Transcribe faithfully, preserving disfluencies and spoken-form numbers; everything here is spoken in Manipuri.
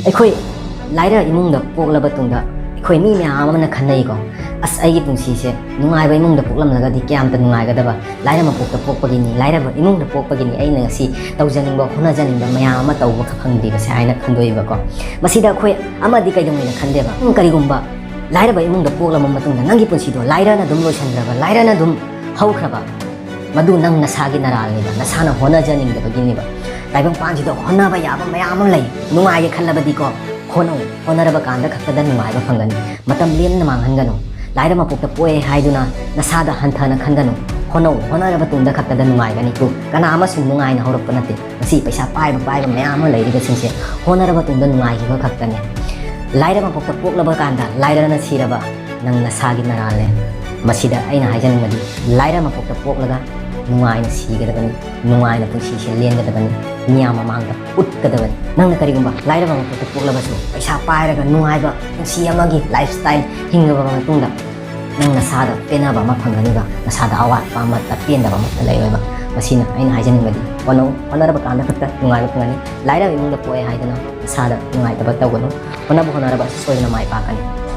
ꯑꯩꯈꯣꯏ ꯂꯥꯏꯔ ꯏꯃꯨꯡꯗ ꯄꯣꯛꯂꯕ ꯇꯨꯡꯗ ꯑꯩꯈꯣꯏ ꯃꯤ ꯃꯌꯥꯝ ꯑꯃꯅ ꯈꯟꯅꯩꯀꯣ, "ꯑꯁ, ꯑꯩꯒꯤ ꯄꯨꯟꯁꯤꯁꯦ ꯅꯨꯡꯉꯥꯏꯕ ꯏꯃꯨꯡꯗ ꯄꯣꯛꯂꯝꯂꯒꯗꯤ ꯀꯌꯥꯝꯇ ꯅꯨꯡꯉꯥꯏꯒꯗꯕ, ꯂꯥꯏꯔ ꯃꯄꯣꯛꯇ ꯄꯣꯛꯄꯒꯤꯅꯤ, ꯂꯥꯏꯔꯕ ꯏꯃꯨꯡꯗ ꯄꯣꯛꯄꯒꯤꯅꯤ ꯑꯩꯅ ꯉꯁꯤ ꯇꯧꯖꯅꯤꯡꯕ, ꯍꯣꯠꯅꯖꯅꯤꯡꯕ ꯃꯌꯥꯝ ꯑꯃ ꯇꯧꯕ ꯐꯪꯗ꯭ꯔꯤꯕꯁꯦ" ꯍꯥꯏꯅ ꯈꯟꯗꯣꯛꯏꯕꯀꯣ꯫ ꯃꯁꯤꯗ ꯑꯩꯈꯣꯏ ꯑꯃꯗꯤ ꯀꯩꯗꯧꯉꯩꯗ ꯈꯟꯗꯦꯕ, "ꯎꯝ, ꯀꯔꯤꯒꯨꯝꯕ ꯂꯥꯏꯔꯕ ꯏꯃꯨꯡꯗ ꯄꯣꯛꯂꯕ ꯃꯇꯨꯡꯗ ꯅꯪꯒꯤ ꯄꯨꯟꯁꯤꯗꯣ ꯂꯥꯏꯔꯅ ꯑꯗꯨꯝ ꯂꯣꯏꯁꯤꯟꯈ꯭ꯔꯕ, ꯂꯥꯏꯔꯅ ꯑꯗꯨꯝ ꯍꯧꯈ꯭ꯔꯕ, ꯃꯗꯨ ꯅꯪ ꯅꯁꯥꯒꯤ ꯅꯔꯥꯜꯅꯦꯕ, ꯅꯁꯥꯅ ꯍꯣꯠꯅꯖꯅꯤꯡꯗꯕꯒꯤꯅꯦꯕ꯫ ꯇꯥꯏꯕꯪꯄꯥꯟꯁꯤꯗ ꯍꯣꯠꯅꯕ ꯌꯥꯕ ꯃꯌꯥꯝ ꯑꯃ ꯂꯩ꯫ ꯅꯨꯡꯉꯥꯏꯒꯦ ꯈꯜꯂꯕꯗꯤꯀꯣ, ꯍꯣꯠꯅꯧ꯫ ꯍꯣꯠꯅꯔꯕ ꯀꯥꯟꯗ ꯈꯛꯇꯗ ꯅꯨꯡꯉꯥꯏꯕ ꯐꯪꯒꯅꯤ꯫ ꯃꯇꯝ ꯂꯦꯝꯅ ꯃꯥꯡꯍꯟꯒꯅꯨ꯫ ꯂꯥꯏꯔ ꯃꯄꯣꯛꯇ ꯄꯣꯛꯑꯦ ꯍꯥꯏꯗꯨꯅ ꯅꯁꯥꯗ ꯍꯟꯊꯅ ꯈꯟꯒꯅꯨ꯫ ꯍꯣꯠꯅꯧ꯫ ꯍꯣꯠꯅꯔꯕ ꯇꯨꯡꯗ ꯈꯛꯇꯗ ꯅꯨꯡꯉꯥꯏꯒꯅꯤ꯫ ꯇꯨ, ꯀꯅꯥ ꯑꯃꯁꯨ ꯅꯨꯡꯉꯥꯏꯅ ꯍꯧꯔꯛꯄ ꯅꯠꯇꯦ꯫ ꯉꯁꯤ ꯄꯩꯁꯥ ꯄꯥꯏꯕ ꯄꯥꯏꯕ ꯃꯌꯥꯝ ꯑꯃ ꯂꯩꯔꯤꯕꯁꯤꯡꯁꯦ ꯍꯣꯠꯅꯔꯕ ꯇꯨꯡꯗ ꯅꯨꯡꯉꯥꯏꯈꯤꯕ ꯈꯛꯇꯅꯦ꯫ ꯂꯥꯏꯔ ꯃꯄꯣꯛꯇ ꯄꯣꯛꯂꯕ ꯀꯥꯟꯗ ꯂꯥꯏꯔꯅ ꯁꯤꯔꯕ ꯅꯪ ꯅꯁꯥꯒꯤ ꯅꯔꯥꯜꯅꯦ꯫ ꯃꯁꯤꯗ ꯑꯩꯅ ꯍꯥꯏꯖꯅꯤꯡꯕꯗꯤ, ꯂꯥꯏꯔ ꯃꯄꯣꯛꯇ ꯄꯣꯛꯂꯒ ꯅꯨꯡꯉꯥꯏꯅ ꯁꯤꯒꯗꯕꯅꯤ, ꯅꯨꯡꯉꯥꯏꯅ ꯄꯨꯟꯁꯤꯁꯦ ꯂꯦꯟꯒꯗꯕꯅꯤ, ꯃꯤꯌꯥꯝ ꯃꯃꯥꯡꯗ ꯎꯠꯀꯗꯕꯅꯤ꯫ ꯅꯪꯅ ꯀꯔꯤꯒꯨꯝꯕ ꯂꯥꯏꯔꯕ ꯃꯄꯣꯛꯇ ꯄꯣꯛꯂꯕꯁꯨ ꯄꯩꯁꯥ ꯄꯥꯏꯔꯒ ꯅꯨꯡꯉꯥꯏꯕ ꯄꯨꯟꯁꯤ ꯑꯃꯒꯤ lifestyle ꯍꯤꯡꯂꯕ ꯃꯇꯨꯡꯗ, ꯅꯪ ꯅꯁꯥꯗ ꯄꯦꯟꯅꯕ ꯑꯃ ꯐꯪꯒꯅꯤꯕ, ꯅꯁꯥꯗ ꯑꯋꯥꯠꯄ ꯑꯃꯠꯇ, ꯄꯦꯟꯗꯕ ꯑꯃꯠꯇ ꯂꯩꯔꯣꯏꯕ꯫ ꯃꯁꯤꯅ ꯑꯩꯅ ꯍꯥꯏꯖꯅꯤꯡꯕꯗꯤ, ꯍꯣꯠꯅꯧ, ꯍꯣꯠꯅꯔꯕ ꯀꯥꯟꯗ ꯈꯛꯇ ꯅꯨꯡꯉꯥꯏꯕ ꯐꯪꯒꯅꯤ꯫ ꯂꯥꯏꯔꯕ ꯏꯃꯨꯡꯗ ꯄꯣꯛꯑꯦ ꯍꯥꯏꯗꯨꯅ ꯅꯁꯥꯗ ꯅꯨꯡꯉꯥꯏꯇꯕ ꯇꯧꯒꯅꯨ꯫ ꯍꯣꯠꯅꯕꯨ ꯍꯣꯠꯅꯔꯕ ꯁꯣꯏꯗꯅ ꯃꯥꯏ ꯄꯥꯛꯀꯅꯤ꯫